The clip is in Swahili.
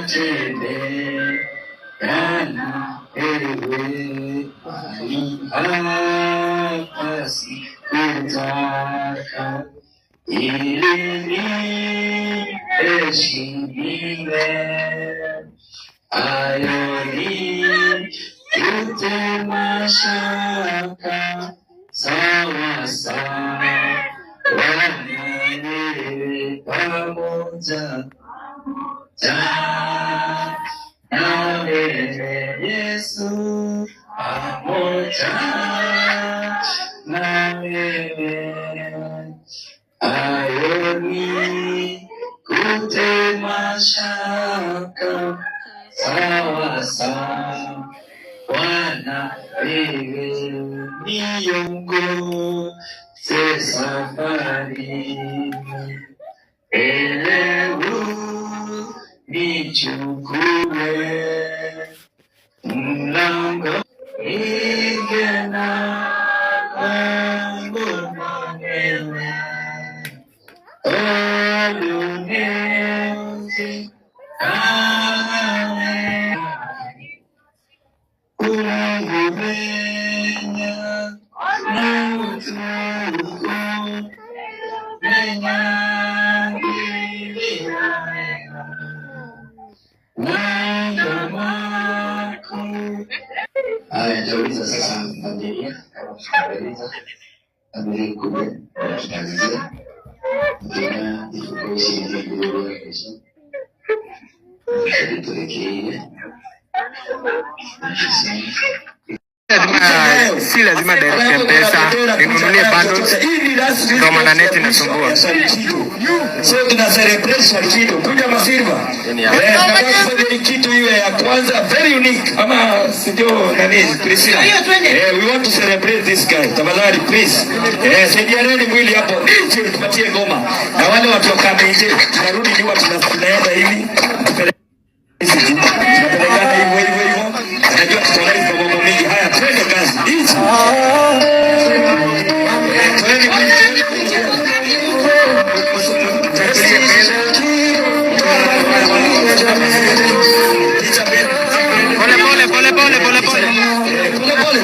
Natembea na wewe mahali hapa sikutaka, ili niheshimiwe. Hayo nikute mashaka sawa sawa na wewe pamoja na wewe Yesu pamoja na wewe ayoni kute mashaka sawa sawa Bwana wewe niongoze safari Elewu nichukue mlango igena lango wewe olunezi Ulangumenya na Haya, nitauliza sasa familia kama tutamaliza familia kubwa tunamalizia tena ifukushi tuelekee. Si lazima direct M-Pesa ninunulie bundles, ndio maana net inasumbua. So tuna celebrate Shalkido. Kuja Masilva. Eh, tunataka kufanya hii kitu iwe ya kwanza very unique ama sio nani Priscilla. Eh, we want to celebrate this guy. Tafadhali please. Eh, saidianeni mwili hapo. DJ tupatie ngoma. Na wale watu wa Kamenge tunarudi nyuma tunaenda hivi. Tunapelekana hivyo hivyo hivyo. Najua tutalive kwa mambo mingi. Haya, twende kazi. DJ. Eh, twende mwili. Pole pole pole pole pole pole.